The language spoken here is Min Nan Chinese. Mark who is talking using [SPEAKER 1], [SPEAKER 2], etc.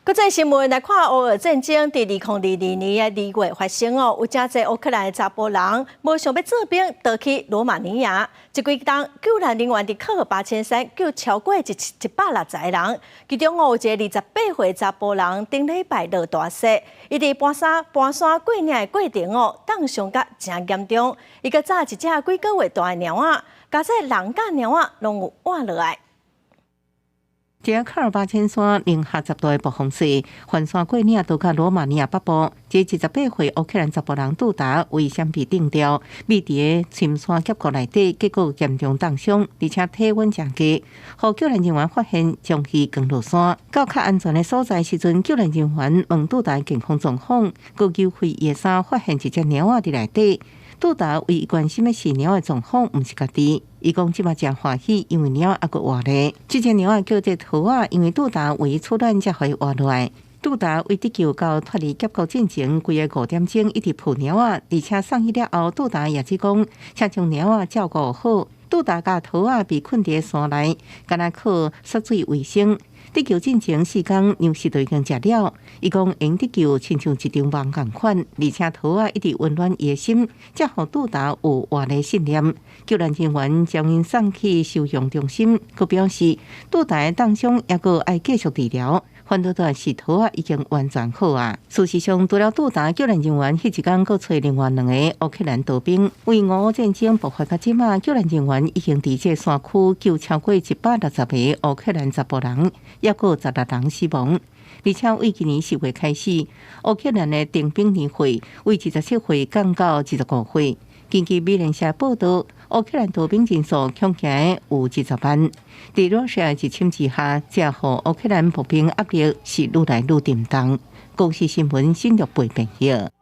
[SPEAKER 1] 國際新聞來看，烏俄戰爭佇2022年的2月發生哦，有誠濟烏克蘭的查埔人無想欲做兵，逃去羅馬尼亞。這幾冬救難人員佇喀爾巴阡山救超過160個人，其中哦有一个28歲查埔人，頂禮拜落大雪，伊佇搬山過嶺的過程哦，凍傷甲誠嚴重，伊閣紮一隻幾个月大的貓仔，佳哉人佮貓仔攏有活落來。
[SPEAKER 2] 這喀爾巴阡山零下10度的暴風雪，翻山過嶺逃到羅馬尼亞北部。這28歲烏克蘭查埔人杜達為閃避凍掉，覕佇個深山峽谷內底，結果嚴重凍傷，而且體溫誠低。予救難人員發現，將伊扛落山。到較安全的所在時陣，救難人員問杜達健康狀況，閣揪開伊的衫，發現一隻貓仔佇內底。杜達唯一關心的是貓的狀況，毋是家己。伊講這馬誠歡喜，因為貓猶閣活咧。這隻貓仔叫做桃仔，因為杜達為伊取暖才予伊活落來。杜達為得救到脫離峽谷進前，規个5點鐘一直抱貓仔，而且送去了後，杜達也只講，請將貓仔照顧好。杜達佮桃仔被困佇山內，干焦靠捒水為生。得救進前4工，糧食都已經食了。伊講會得救親像一場夢仝款，而且桃仔一直溫暖伊的心，才予杜達有活的信念。救難人員將𪜶送去收容中心，閣表示杜達的凍傷猶閣愛繼續治療。反倒倒是桃仔已經完全好啊。事實上，除了杜達，救難人員彼一工閣揣另外兩个烏克蘭逃兵。為俄烏戰爭爆發到這馬，救難人員已經佇這個山區救超過160個烏克蘭查埔人，猶閣有16人死亡。而且為今年10月開始，烏克蘭的徵兵年歲為27歲降到25歲。根據美聯社報道，烏克蘭逃兵人數恐驚有20萬。佇羅西亞入侵之下，這予烏克蘭步兵壓力是愈來愈沉重。公視新聞新錄背編譯。